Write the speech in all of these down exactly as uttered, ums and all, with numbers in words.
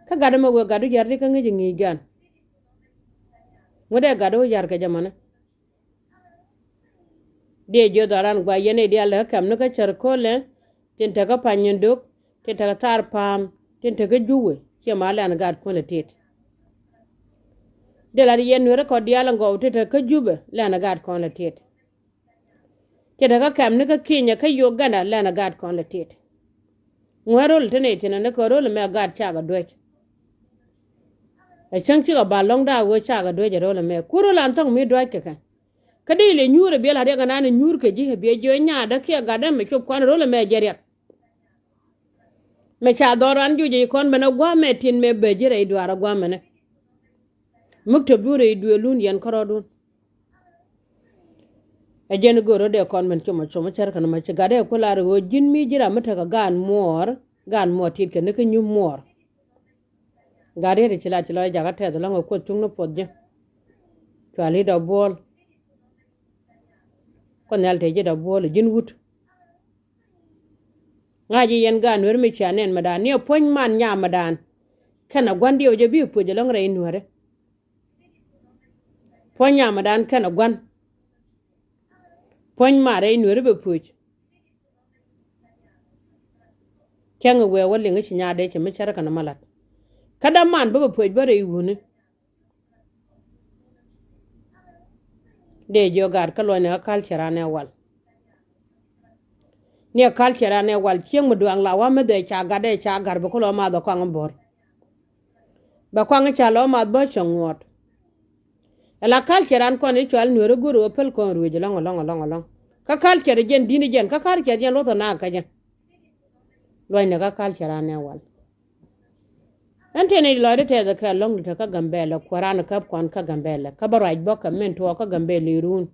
Kä gat ɛmɛ wëë gat wä yar ti kä ŋäc ɛ ŋi̱i̱c gan. Ŋut ɛ gat wä yar kɛ jɛ mɔnɛ. Diɛ jiö dhɔran gua yɛn i̱ diaal kä kɛm ni kä cär ko̱lɛ tin tekä pany in duk tin tekä thar pa̱a̱m tin tekä juwɛ ciɛ ma lɛn gaat kuɔn lɛ tit. Diɛ lat yɛn nueri kɔ diaal in gɔw tin tekä jubɛ lɛn gaat kuɔn lɛ tit. Tin tekä kɛm ni kä kinyɛ kä Uganda lɛn gaat kuɔn lɛ tit. Ŋuɛ rol tin i̱ tin ni kä rol mɛ gaat cakɛ duec. Ɛ cäŋ cikɛ ba lɔ̱ŋ da̱a̱ ɣöö cakɛ duec ɛ rol ɛmɛ ku rol an thɔ̱ŋ mi dua̱c kɛ kɛ. Kä dee ilɛ nyuur ɛ biɛ la̱t riɛk ɛnan ɛ nyuur kɛ ji̱ ɛ biɛ jiö nyaadä kiɛ gatdä mɛ cop kuan ɛ rol ɛmɛ jɛ riɛk. Mɛ ca dhɔr an juc ɛ kɔn ben ɛ gua̱a̱mɛ tin mɛ bɛ ji̱ rɛy duaar ɛ gua̱a̱mɛnɛ. Muk töp duun rɛy duëëlun yɛn kärɔɔdun. Ɛ jɛn i̱ go̱o̱r rɔ̱dɛ kɔn ben com ɛ com ɛ cär kɛn ma ci gatdɛ ku lar i̱ ɣöö ji̱n mi ji̱ ram mi tekɛ gaan muɔɔr, gaan muɔɔr tit kɛn ni kä nyup muɔɔr. Gat riet i̱ ci la ci lɔc jakä tɛth lɔ̱ŋ ɛ kuoth cuŋni puɔth ji̱. Cuali dɔ buɔl. Kuoth nhial tëë ji̱ dɔ buɔl i̱ ji̱n wut. Ŋa̱c i̱ yɛn gaat nueeri mi cia nɛn mɛ daan ni ɛ puɔ̱ny man nyam mɛ daan. Kɛn ɛ gua̱n diɛw jɛ bi puɔ̱c ɛlɔ̱ŋ rɛy nueeri. Puɔ̱ny nyam mɛ daan kɛn ɛ gua̱n. Puɔ̱ny man rɛy nueeri bɛ puɔ̱c. Cäŋ i̱ wëë wä liŋ i̱ ci nyaadɛ ci mi cär kɛn ɛ ma la̱t. Kä däman bä bɛ puɔ̱c bä rɛy wuni. Dee jiök gat kä luɔ̱ny ni kä culture an ɛ wal. Ni ɛ culture an ɛ wal cieŋ mi duaŋ la wa mi dhɛ ca gat dee ca gat bɛ ku lɔ math bɛ kɔaŋ in bo̱r. Bɛ kɔaŋ in ca lɔ math bä cɛ ŋuɔ̱t. Ɛ la culture an kɔn i̱ cual nueeri go̱r ɣöö päl kɔn ruëëc ɛlɔ̱ŋ ɛlɔ̱ŋ ɛlɔ̱ŋ ɛlɔ̱ŋ. Kä culture jɛn di̱n jɛn kä culture jɛn luɔth ɛ naak kä jɛ. Luɔ̱ny ni kä culture an ɛ wal. Ɛn tëë ni lɔcdä tɛth kɛ lɔ̱ŋ ti te kä Gambɛlɛ kuäran käp kɔn kä Gambɛlɛ kä bä ruac bä kɛ min tuɔɔk kä Gambɛlɛ irun.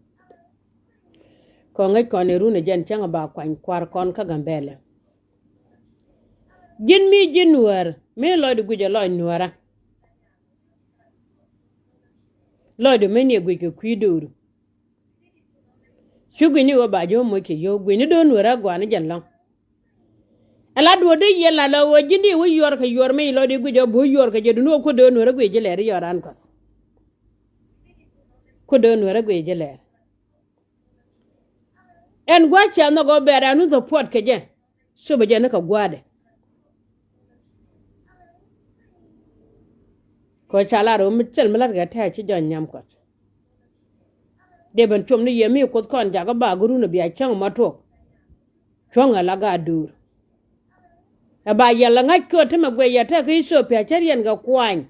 Kɔŋ ŋäc kɔn irun ɛ jɛn cäŋ ba kuany kuar kɔn kä Gambɛlɛ. Ji̱n mi ji̱ nuäär mi lɔcdä guic ɛ lɔc nuäärä. Lɔcdä mi ni ɛ guic kɛ kui̱ do̱o̱ru. Cu gui̱ni ɣöö ba ji̱ wä moc kɛ yio̱w gui̱ni do̱n wër a gɔaa ni jɛn lɔ̱ŋ. Ɛ la duɔ̱ɔ̱r dee yɛ la lɔ ɣöö ji̱n di wä yuɔr kɛ yuɔr mi lɔ di guic ɔ bo̱o̱ yuɔr kɛ jɛ duni ɣöö kuäär do̱n wër a guic ji̱ lɛɛr i̱ yɔr an kɔth. Kuäär do̱n wër a guic ji̱ lɛɛr. Ɛn gua̱c cɛ nhɔk ɣöö bɛɛr an wun thɔ puɔt kɛ jɛ. Copɛ jɛ ni kɛ gua̱a̱dɛ. Kɛ ca lar ɣöö mi thil mi la̱t kɛ tɛ̈ɛ̈ ci jɔny nhiam kɔt. Dee ben com ni yɛ mi kuoth kɔn jakä bak run ɛ bia cäŋ ma tuɔk. Cuɔ̱ŋ ɛ la gaat duur. Ɛ ba yɛl ɛ ŋa̱c kööt ti mɛ guic yɛ tɛ̈ kä Ithiopia cä riɛn kɛ kuany.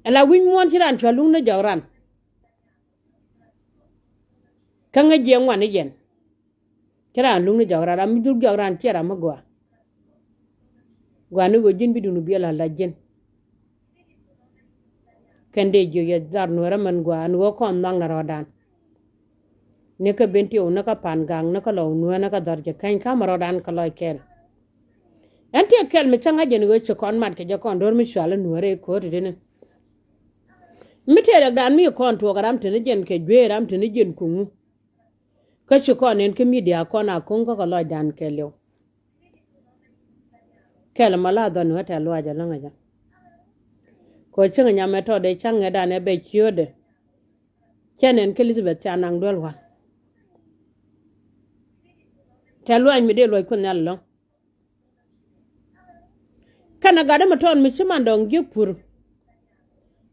Ɛ la wi̱c muɔ̱ɔ̱n ci ran cua luŋ ni jɔk ran. Kä ŋäc jiɛ ŋuan ni yɛn. Ci raan luŋni jɔk ran ram mi dhuk jɔk ran ciɛ ram mi gɔaa. Gɔaa ni ɣöö ji̱n bi duŋdu biɛl a lac ji̱n. Kɛn dee jiök yɛ dhar nueerä mɛn gɔaa ni ɣöö kɔn nhɔaknɛ rɔɔdan. Ni kä ben tiɛw ni kä pan gaŋ ni kä lɔw nueerä ni kä dhɔr jɛ kɛny ka̱mɛ rɔɔdan kɛ lɔc kɛl. Ɛn tiɛ kɛl mi cäŋ a jɛn ɣöö ci kɔn mat kɛ jɛ kɔn do̱r mi cual i̱ nueerä i̱ ko̱o̱t i̱ dini. Mi tëë rɛkdan mi kɔn tuɔɔk ram teni jɛn kɛ juee ram teni jɛn kuŋu. Kä ci kɔn nɛn kä midia kɔn a ko̱ŋ kä kɛ lɔcdan kɛɛliw. Kɛl mɔ la dhɔn wä tɛ̈th luaac ɛlɔ̱ŋ ɛ jɛ. Kɛ ɣöö cäŋ nyam ɛ tɔt dee ca̱ŋ ŋɛ̈tdan ɛ bɛ ciöötdɛ. Cä nɛn kä Elizabeth ca naŋ duel wal. Tɛ̈th luaac mi dee luɔc Kuoth Nhial ɛlɔ̱ŋ. Kɛnɛ gatdä mi tɔt mi ci mandɔɔŋ jiäk pur.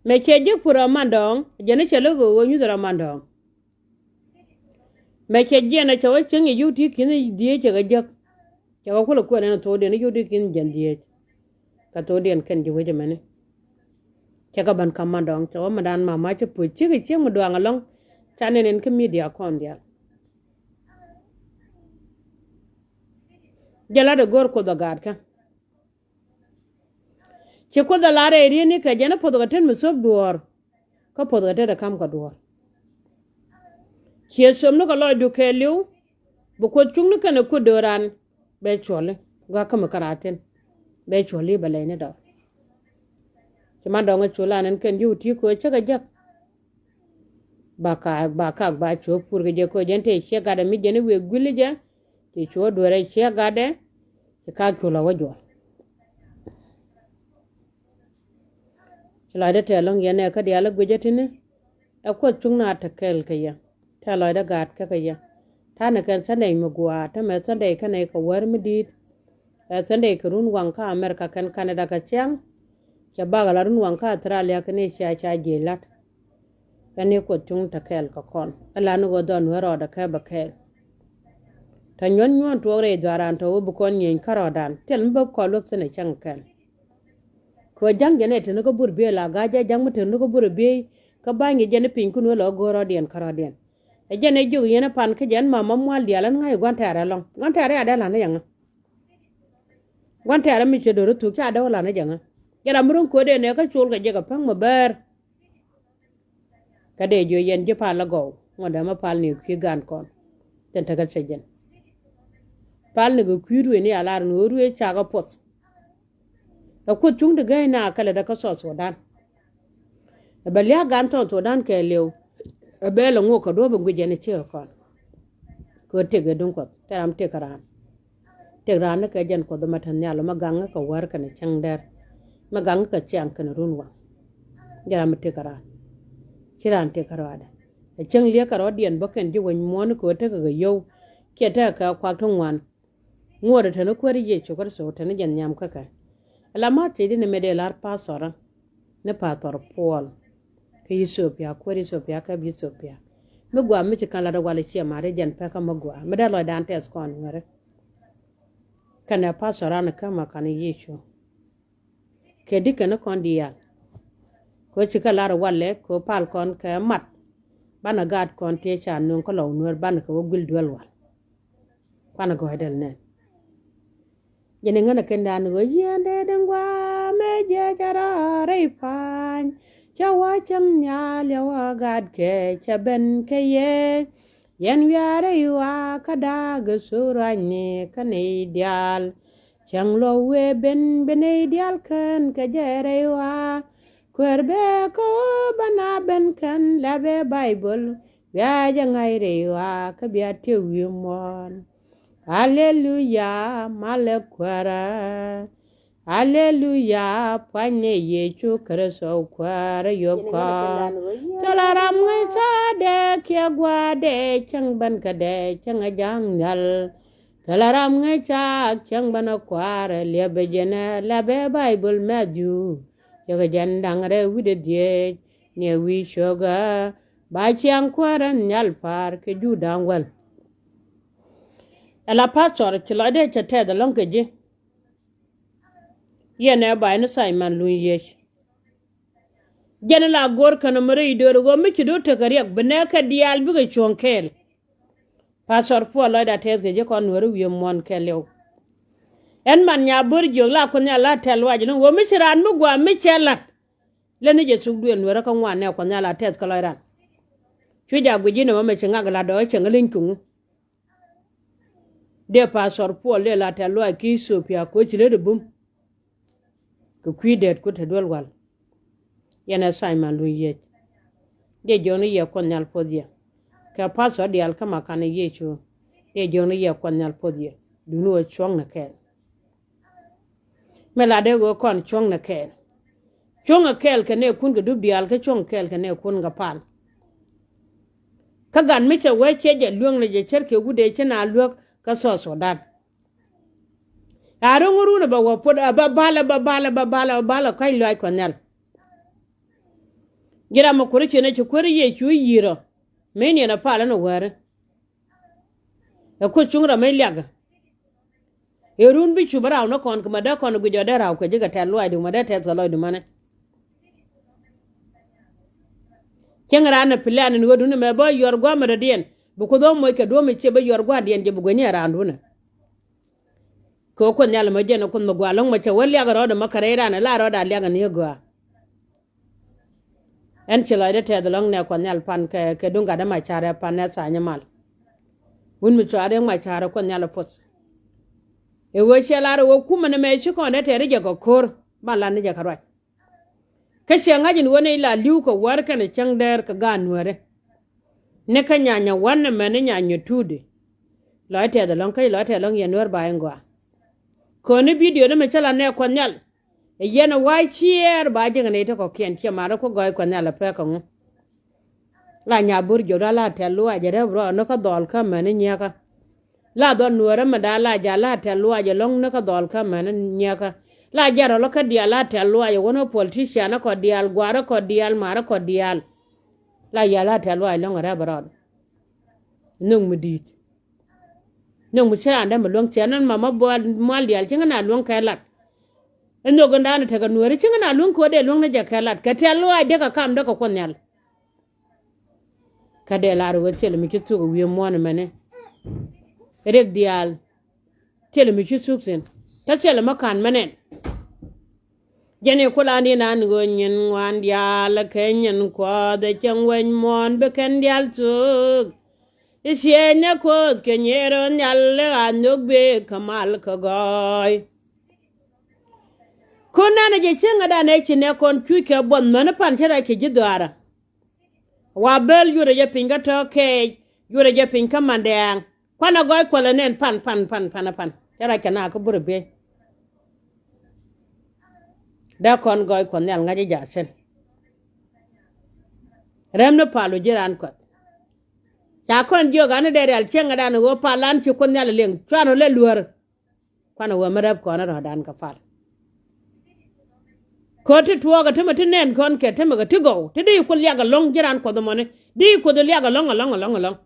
Mɛ cɛ jiäk pur ɛ mandɔɔŋ jɛn i̱ cɛ lä ɣöö ɣöö nyuth rɔ mandɔɔŋ. Mɛ cɛ jiɛn ɛ cɛ wä cieŋ yɛ yio̱w ti ki̱n dhieec cɛ kɛ jäk. Cɛ kɛ kulɛ kuɛn ɛn thokdiɛn yio̱w ti ki̱n jɛn dhieec. Kɛ thokdiɛn kɛn ji̱ wec ɛmɛni. Cɛ kɛ ben ka̱m mandɔɔŋ cɛ wä mandan mama cɛ puc cikɛ cieŋ mi duaŋ ɛlɔ̱ŋ. Ca nɛn ɛn kä midia kɔn diaal. Jɛ lat ɛ go̱o̱r Kuoth ɛ gaatkä. Ci Kuoth ɛ lar ɛ riet ni kɛ jɛn ɛ poth kɛ tet mi thop duɔ̱ɔ̱r. Kä poth kɛ tet ɛ ka̱m kɛ duɔ̱ɔ̱r. Ciɛ thop ni kɛ lɔcdu kɛɛliw. Bi Kuoth cuŋni kɛnɛ kuäär do̱ran. Bɛ cuɔli gua kä mi käraathin. Bɛ cuɔli bɛ lɛy ni dɔɔr. Ci mandɔɔŋ ɛ culan ɛn kɛn ji̱ wä ti köö cä kɛ jäk. Ba kaak ba kaak ba cuɔ̱p pur kɛ jɛ köö jɛn tëë ciɛ gatdɛ mi jɛn i̱ wëë guili jɛ. Ci cuɔ̱p dueerɛ ciɛ gatdɛ. Ci kaak cuɔl ɛ wä juɔl. Ci lɔcdä tɛth ɛlɔ̱ŋ yɛn ɛ kä diaal ɛ guic ɛ ti̱ni. Ɛ Kuoth cuŋ naath te kɛɛl kɛ yɛ. Tɛth lɔcdä gaat kä kɛ yɛ. Ta̱nɛ kɛn Sunday mi gua̱a̱, täämɛ Sunday kɛnɛ kɛ wäär mi di̱i̱t. Ɛ Sunday kɛ runwaŋ kä America kɛn Canada kɛ ciaŋ. Cɛ bakɛ la runwaŋ kä Australia kɛn i̱ cia ca jiɛc la̱t. Kɛn i̱ Kuoth cuŋ te kɛɛl kɛ kɔn. Ɛ la ni ɣöö dhɔn wee rɔɔdɛ kɛ bɛ kɛɛl. Tɔ nyuɔ̱n nyuɔ̱n tuɔɔk rɛy dhuaaran tɔ wee bi kɔn nyieny kärɔɔdan. Thil mi bä kɔn luäk thi̱n ɛ cäŋ kɛn. Kɛ ɣöö ja̱ŋ jɛn ɛ te ni kä bur biey la ga̱a̱c ɛ ja̱ŋ mi te ni kä bur biey. Kä ba̱ny jɛ jɛn i̱ piny kun wee lɔ go̱o̱r rɔɔdiɛn kärɔɔdiɛn. Ɛ jɛn ɛ jiök yɛn ɛ pan kä jɛn mama mual diaal ɛn ŋa̱c gua̱n tɛ̈rɛ ɛlɔ̱ŋ. Gua̱n tɛ̈rɛ a dee la̱t ni jɛ ŋä? Gua̱n tɛ̈rɛ mi cɛ do̱r ɛ thuk ca dee wä la̱t ni jɛ ŋä? Jɛ ram mi ro̱ŋ ko̱dɛ nɛ kä col kɛ jɛ kɛ päŋ mi bäär. Kä dee jiö yɛn ji̱ pal agɔw ŋuɔ̱ndɛ mi pal ni kui̱ gan kɔn. Tɛn tekɛ cɛ jɛn pal ni kɛ kui̱ ruëëc ni a lar ni ɣöö ruëëc cakɛ puɔth. Ɛ Kuoth cuŋ ti gäy na kɛlɛ dɛ kä South Sudan. Ɛ bɛ lia̱a̱ gan South Sudan kɛɛliw. Ɛ bɛ lɛ ŋok kɛ duɔ̱ɔ̱p in guic jɛn ɛ ciek kɔn. Kɛ ɣöö tëk ɛ duŋ Kuɔth tɛ ram tëk kɛ raan. Tëk raan ni kɛ jɛn Kuɔth mɛ te nhial mɛ gaŋ kɛ wäär kɛnɛ cäŋ dɛr. Mɛ gaŋ kɛ ciaŋ kɛnɛ run waŋ. Jɛ ram mi tëk kɛ raan. Ci raan tëk kɛ rɔɔdɛ. Ɛ cäŋ liek kɛ rɔɔdiɛn bä kɛn ji̱ wec muɔ̱ɔ̱n kɛ ɣöö tekɛ kɛ yio̱w. Kiɛ tekɛ kɛ kuak ti ŋuan. Ŋuɔ̱ɔ̱rɛ te ni Kuäär Yecu Kritho te ni jɛn nhiam kä kɛ. Ɛ la ma̱a̱th tëëdi ni mëë dee lar pastor ni pastor Paul. Kä Ethiopia, kuäär Ethiopia, käp Ethiopia. Mi gɔaa mi ci ka̱n lat ɛ wal ɛ ciɛ ma̱a̱t ɛ jɛn pɛkä mi gɔaa mi dee lɔcdan tɛth kɔn ŋäri. Kɛnɛ pastor an kä ma ka̱n Yecu. Kɛ di kɛn kɔn diaal. Kɛ ɣöö ci kɛ lar walɛ kɛ ɣöö pal kɔn kɛ mat. Banɛ gaat kɔn tëë ca nööŋ kä lɔw nuäär banɛ kɛ wä guil duel wal. Kuanɛ gɔ̱a̱c dɛl nɛn. Jɛn iŋän a kɛn dan ɣöö yieen dee di̱ŋ gua̱a̱ mëë jiɛc a rɔɔdɛ rɛy pa̱a̱ny. Cä wä cäŋ nhial yɛ wä gat kɛ cä ben kɛ yɛ. Yɛn wiaarɛ i̱ wa kä da̱a̱k ɛ thok ruacni kä nɛy diaal. Cäŋ luɔ̱k wëë ben bi nɛy diaal kän kɛ jɛ rɛy wa. Kuäär bɛ kä ɣöö bä na ben kän la bɛ Baibol. Wiaa jɛ ŋa̱c rɛy wa kä bia tiek wi̱i̱ muɔ̱ɔ̱n. Aleluya, malɛ Kuäärä. Aleluya, pua̱ny ni Yecu Kritho Kuäärä yop kɔn. Thilɛ ram ŋäc ca dee kiɛ gua̱a̱ dee cäŋ ben kä dee cäŋ a ja̱ŋ nhial. Thilɛ ram ŋäc ca cäŋ ben a Kuäärä liɛpɛ jɛn ɛ la bɛ Baibol Mathiu. Cɛ kɛ jɛn da̱ŋ rɛw wi̱cdɛ dhieec ni ɛ wi̱i̱ cio̱kä. Ba ciaŋ Kuäärä nhial pa̱a̱r kɛ jur da̱ŋ wäl. Ɛ la pastor ci lɔcdɛ cɛ tɛth ɛlɔ̱ŋ kɛ ji̱. Yɛn ɛ ba ɛn tha̱a̱c man luny yiëc. Jɛn la go̱r kɛn mi rɛy döör ɣöö mi ci do̱r tekɛ riɛk bi nɛɛkɛ diaal bikɛ cuɔ̱ŋ kɛɛl. Pastor Paul lɔcdɛ tɛth kɛ ji̱ kɔn nuääri wi̱i̱ muɔ̱ɔ̱n kɛɛliw. Ɛn man nya bo̱r jiök la Kuoth Nhial la tɛth luac ni ɣöö mi ci raan mi gua̱a̱ mi cɛ la̱t. Lät ni jɛ thuk duëël nuäärä kä ŋuan nɛ Kuɔth Nhial a tɛth kä lɔc ran. Cu jak guic ji̱n ɛmɔ mɛ ci ŋak la dɔɔc cieŋ kä leny kuŋ. Dee pastor Paul dee la tɛth luac ki Ethiopia koci lät ɛ bum. Kɛ kui̱ dɛɛt ku te duel wal. Yɛn ɛ Simon luny yiëc. Dee jiɔkni yɛ Kuɔth Nhial puɔth yɛ. Kɛ pastor diaal kä ma kan ɛ Yecu. Dee jiɔkni yɛ Kuɔth Nhial puɔth yɛ. Duŋni ɣöö cuɔ̱ŋnɛ kɛɛl. Mi la dee ɣöö kɔn cuɔ̱ŋnɛ kɛɛl. Cuɔ̱ŋɛ kɛɛl kɛ nɛɛkun kɛ dup diaal kä cuɔ̱ŋɛ kɛɛl kɛ nɛɛkun kɛ pal. Kä gat mi cɛ wee cɛ jɛ luäŋnɛ jɛ cär kɛ wut dee ci na luäk kä South Sudan. A ro̱ŋ run ɛ bɛ wä puɔt ɛ bä balɛ bä balɛ bä balɛ bä balɛ kɔ̱ny luaac Kuɔth Nhial. Ji̱ ram mi kuäri ciënɛ ci kuäri Yecu yi̱i̱rä. Mi niɛn ɛ pal ɛn ɛ wäri. Ɛ kuth cuŋ ram mi liak. Ɛ run bi cup raw ni kɔn kɛ ma dee kɔn guic ɔ dee raw kɛ ji̱ kɛ tɛth luaacdu ma dee tɛth kɛ lɔcdu mani. Cäŋ raan ɛ plan in ɣöödun ɛmɛ bä yuɔr gua̱a̱mɛ dɔ̱diɛn bi Kuoth ɣä moc kɛ duɔ̱ɔ̱m ɛ ciɛ bä yuɔr gua̱a̱diɛn jɛ bi guic ni ɛ raandu nɛ. Kɛ ɣöö Kuoth Nhial ɛmɔ jɛn ɛ Kuoth mi gɔaa lo̱ŋ mɛ cɛ wä liak rɔɔdɛ mɛ kɛ rɛy raan ɛ la rɔɔdɛ a liak ɛ ni ɛ gɔaa. Ɛn ci lɔcdɛ tɛth ɛlɔ̱ŋ nɛ Kuɔth Nhial pan kɛ kɛ duŋ gatdä mac ca̱rɛ pan nɛ tha̱a̱ny mal. Wun mi cɔal riɛk mac ca̱rɛ Kuɔth Nhial ɛ puɔth. Ɛ ɣöö ciɛ lar ɛ ɣöö kumɛ nɛmɛ ci kɔn dee tɛri jɛ kɛ ko̱r ban lat ni jɛ kɛ ruac. Kä ciɛ ŋa̱c in ɣöö nɛy la li̱w kɛ wäär kɛnɛ cäŋ dɛɛr kɛ gaat nuääri. Ni kä nyanyɛ wän ɛmɛ ni nyanyɛ tuutdi. Lɔc tɛth ɛlɔ̱ŋ kä lɔc tɛth ɛlɔ̱ŋ yɛn nuäär ba in gɔaa. Kööni bidio ni mi cä la nɛ Kuɔth Nhial. Ɛ yɛn ɛ wa̱a̱ ciɛɛr ba ji̱ kɛ nɛy ti kɔ̱kiɛn ciɛ ma̱a̱r ɛ ku gɔɔy Kuɔth Nhial ɛ pek kɛ ŋu. La Nyabur jiök da̱ la tɛ̈th luaacɛ rɛp rɔɔdni kä dhɔl kä mɛni nyiäkä. La dhɔl Nuäärä mɛ da̱ la ja̱ la tɛ̈th luaacɛ lɔ̱ŋni kä dhɔl kä mɛni nyiäkä. La ja̱ rɔl kä diaal la tɛ̈th luaacɛ wänä politician kɔ diaal, gua̱a̱r kɔ diaal, ma̱a̱r kɔ diaal. La ja̱ la tɛ̈th luaacɛ lɔ̱ŋ rɛp rɔɔdni. Nhök mi di̱i̱t. Nhök mi ci raan dee mi luäŋ ciɛ nän mamä buɔl mual diaal ci ŋä na luäŋ kɛ lat. Nhök in da̱a̱n tekɛ Nuääri ci ŋä na luäŋ kɛ ɣöö dee luäŋ ni jɛ kɛ lat kɛ tɛ̈th luaac dee kɛ kam dee kɛ Kuoth Nhial. Kä dee lar ɣöö thilɛ mi ci thuk ɛ wi̱i̱ muɔ̱ɔ̱n ɛmɛni. Riɛk diaal thilɛ mi ci thuk thi̱n kä thilɛ mi ka̱n mɛ nɛn. Jɛn i̱ kulan in an ɣöö nyin ŋuan diaal kɛ nyin Kuɔth ɛ cäŋ wec muɔ̱ɔ̱n bi kɛn diaal thuk. I̱ ciëëny ɛ Kuoth kɛ nyier ɣän nhial i̱ ɣaa nhök bek kä mal kä gɔɔy. Kun nɛnɛ jɛ cieŋädan ëë ci nɛ kɔn cuc kɛ buɔth mäni pan ci rɛc kɛ ji̱ dhɔaarä. Wa bel yurɛ jɛ piny kä tɔ̱ kɛɛc, yurɛ jɛ piny kä mandɛɛŋ. Kuanɛ gɔɔy kuɔlɛ nɛn pan pan pan pan pan. Cɛ rac kɛ na kä burɛ biey. Dee kɔn gɔɔy Kuɔth Nhial ŋa̱c i̱ ja̱ cin. Rɛm ni pal wä ji̱ raan Kuɔth. Ca kɔn jiök an i̱ dee rial cieŋädan i̱ ɣöö pal an ci Kuoth Nhial i̱ liŋ cuan rɔ lɛ luäär. Kuanɛ wä mi rɛp kɔn rɔ̱dan kɛ pal. Kä ti tuɔɔkɛ ti mi ti nɛn kɔn kɛ ti mi kɛ ti gɔw ti di Kuoth liak ɛlɔ̱ŋ ji̱ raan Kuɔth ɛmɔni. Di Kuoth liak ɛlɔ̱ŋ ɛlɔ̱ŋ ɛlɔ̱ŋ ɛlɔ̱ŋ.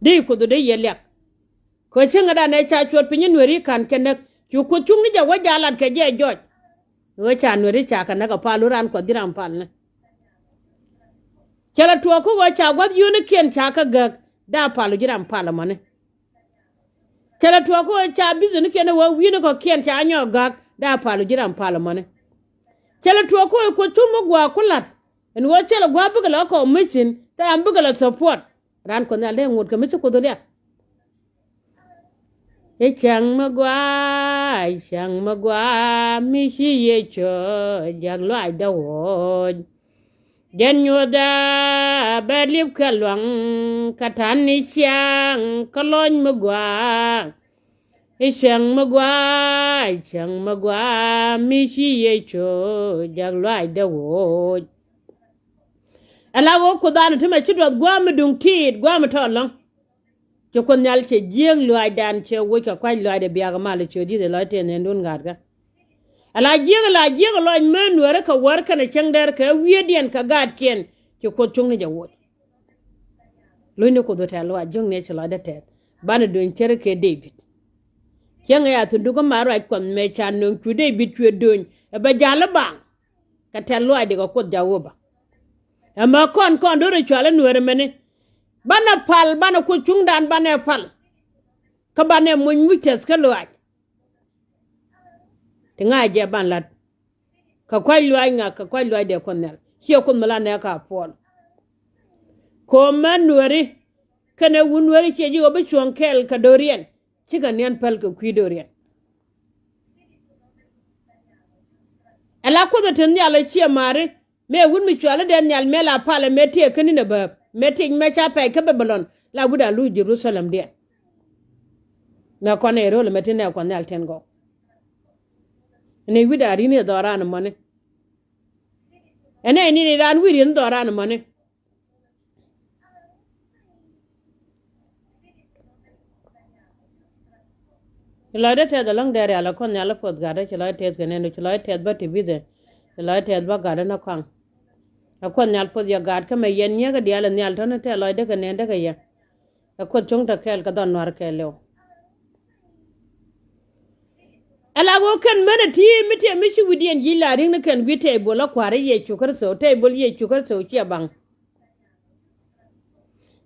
Di Kuoth di yɛ liak. Kä cieŋädan ɛ ca cuɔt piny i̱ Nuääri ka̱n cɛ näk cu Kuoth cuŋni jɛ wä jalat kɛ jɛ jɔc. Ɣöö ca Nuääri ca kɛ näk ɛ pal wä raan Kuɔth ji̱ raan pal ni. Cɛ lɛ tuɔɔk kä ɣöö ca gua̱th yio̱o̱nikiɛn ca kɛ gäk dee a pal wä ji̱ raan pal ɛmɔni. Cɛ lɛ tuɔɔk kä ɣöö ca businessnikiɛn ɛ wä wi̱i̱ni kɔ̱kiɛn ca nyɔk gak dee a pal wä ji̱ raan pal ɛmɔni. Cɛ lɛ tuɔɔk kä ɣöö Kuoth cuŋ mi gua̱a̱ ku la̱t ɛn ɣöö cɛ lɛ gua̱a̱ bikɛ lɛ kɔk mi cin thɛɛm bikɛ lɛ support. Raan Kuɔth Nhial dee ŋot kɛ mi ci Kuoth liak. I̱ cäŋ mi gua̱a̱, i̱ cäŋ mi gua̱a̱ mi ci Yecu jak luaacdä woc. Jɛn nyuɔ̱thä bɛ li̱p kɛ luaŋ kä ta̱n i̱ ciaŋ kä lɔ̱ny mi gua̱a̱. I̱ cäŋ mi gua̱a̱, i̱ cäŋ mi gua̱a̱ mi ci Yecu jak luaacdä woc. Ala ɣöö Kuoth an ti mɛ ci duɔth gua̱a̱ mi duŋ tiit gua̱a̱ mi tɔɔt lɔ̱ŋ. Ci Kuoth Nhial cɛ jiääk luaacdan cɛ woc kɛ kua̱c luaacdɛ biakä mal cɛ di̱t ɛ lɔc tëë nhendun ga̱a̱tkä. Ala jiääk ala jiääk lɔc mään Nuäärä kɛ wäär kɛnɛ cäŋ dɛr kɛ wi̱i̱diɛn kɛ gaatkiɛn ci Kuoth cuŋni jɛ woc. Lunyni Kuoth ɛ tɛ̈th luaac jiökni ɛ ci lɔcdä tɛth banɛ do̱ny cär kɛ Dee-bid. Cäŋ ɛ a thundu kä ma ruac Kuɔth mɛ ca nöŋ cu Dee-bid cuɛ do̱ny ɛ bɛ ja̱l i̱ baŋ. Kɛ tɛ̈th luaacdɛ kɛ Kuoth Jakoba. Ɛmɛ kɔn kɔn do̱r ɛ cual i̱ Nuäärä mɛni. Banɛ pal banɛ Kuoth cuŋdan banɛ pal. Kä banɛ muc muc tɛth kä luaac. Ti ŋa̱c jɛ ban la̱t. Kɛ kua̱c luaac ŋa kɛ kua̱c luaacdɛ Kuoth Nhial ciɛ Kuoth mi la nɛɛkä a puɔl. Ko̱o̱m män Nuääri kɛnɛ wun Nuääri ciɛ ji̱ ɣöö bi cuɔ̱ŋ kɛɛl kɛ do̱riɛn. Cikɛ niɛn päl kɛ kui̱ do̱riɛn. Ala Kuoth ɛ te nhial ɛ ciɛ ma̱a̱ri mëë wut mi cuali dee nhial mëë la palɛ mëë tëë kä ni̱n ɛ bääp mëë tëë mɛ ca pɛc kä Babilɔn la wut a luc Jɛ-ru-tha-lɛm diɛn. Mɛ kɔn ɛ ro̱l ɛmɛ ti nɛ Kuɔth Nhial tin gɔw. Ɛn ɛ wi̱cdɛ a ri̱n i̱ dhɔran ɛmɔni. Ɛn ɛ ni̱n i̱ raan wi̱i̱ ri̱n dhɔran ɛmɔni. Ci lɔcdä tɛth ɛlɔ̱ŋ dee rial ɛ Kuoth Nhial ɛ puɔth gatdä ci lɔcdä tɛth kɛ nɛn ci lɔcdä tɛth bä ti bi̱thɛ. Ci lɔcdä tɛth bä gatdä ni kɔaŋ. Ɛ Kuoth Nhial puɔth yɛ gat kä mɛ yɛn nyiäkä diaal ɛ nhial tɔ̱ni tɛth lɔcdä kɛ nɛn däkɛ yɛ. Ɛ Kuoth cuŋ te kɛɛl kɛ dhɔn nua̱r kɛɛliw. Ala ɣöö kɛn mänɛ ti mi tiɛ mi ci wi̱cdiɛn ji̱ la ri̱ŋ ni kɛn gui̱ tɛy bol ɛ Kua̱r i̱ Yecu Kritho tɛy bol Yecu Kritho ciɛ baŋ.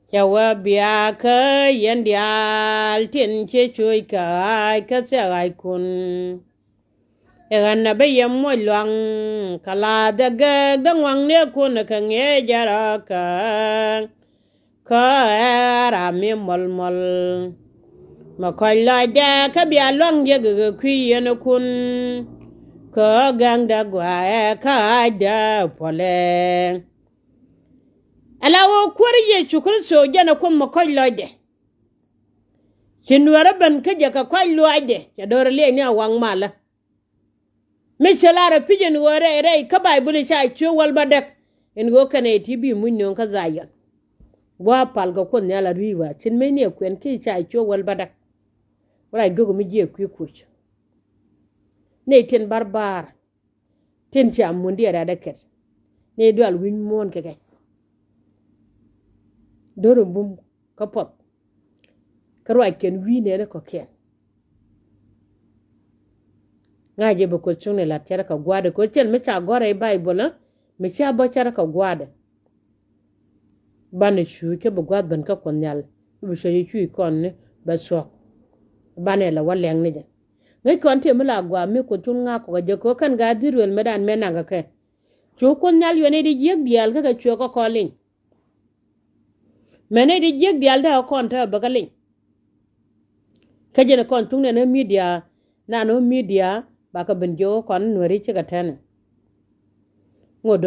Cɛ wä biakä yɛn diaal tin ci cuc kɛ ɣaac kä thiɛ ɣaackun. Ɛ ɣän ɛ bä yɛ moc luaŋ kɛ la dhɛ gɛɛk däŋ waŋ ni ɛ kun kɛ ŋi̱eec jɛ rɔ̱kä. Kä ɛ ram mi mɔl mɔl. Mɛ kɔc lɔcdɛ kä bia luaŋ jɛ gɛ kɛ kui̱ yɛn ɛ kun. Kä gäŋdɛ gua̱a̱ ɛ kä ɣaac dee puɔlɛ. Ala ɣöö Kuäär Yecu Kritho jɛn ɛ Kuoth mi kɔc lɔcdɛ. Ci Nuäärä ben kä jɛ kɛ kɔc luaacdɛ cɛ do̱r ɛ liɛc ni a waŋ malä. Mi cɛ lar ɛ pi̱c ɛn ɣöö rɛy rɛy kä Bayböl ca ciö wäl bädäk. Ɛn ɣöö kɛnɛ ti bi muc nööŋ kä Dhayɔn. Gua̱a̱ pal kɛ Kuoth Nhial a ri̱i̱c wa cin mëcni ɛ kuɛn kiɛ ca ciö wäl bädäk. Wä rac gök mi jiɛ kui̱ kuc. Nɛy tin barbar. Tin ca mundi ɛ rɛ̈t ɛ kɛt. Nɛy dual wi̱ny muɔ̱ɔ̱n kɛ kɛ. Do̱r in bum kä puɔth. Kä ruac kɛn wi̱i̱ nɛɛni kɔ̱kiɛn. Ŋa̱c jɛ bɛ Kuoth cuŋni lat cärä kɛ gua̱a̱dɛ kɛ ɣöö cɛl mi ca gɔ̱r rɛy Bayböl ɛ mi ca bä cärä kɛ gua̱a̱dɛ. Banɛ cuuc kä bi gua̱a̱th ben kä Kuoth Nhial. Bi cuɔ̱c cuuc kɔn ni bɛ thuɔ̱k. Banɛ lɛ wä lɛŋ ni jɛ. Ŋäc kɔn tëë mi la gua̱a̱th mi Kuoth cuŋ ŋa̱k kɔk ɛ jɛ kɛ ɣöö kɛn gaat Israel mëëdan mëë naŋ kɛ kɛ. Cu Kuoth Nhial yuɔni di jiäk diaal kä kɛ cuɛ kɛ kɔn liŋ. Mɛn nɛy ti jiäk diaal dee kɔn te bä kä liŋ. Kä jɛn kɔn thuŋ nɛn ɣä midia, nan ɣä midia, bakɛ ben jiök kɔn nuääri cikɛ tɛnɛ. Ŋot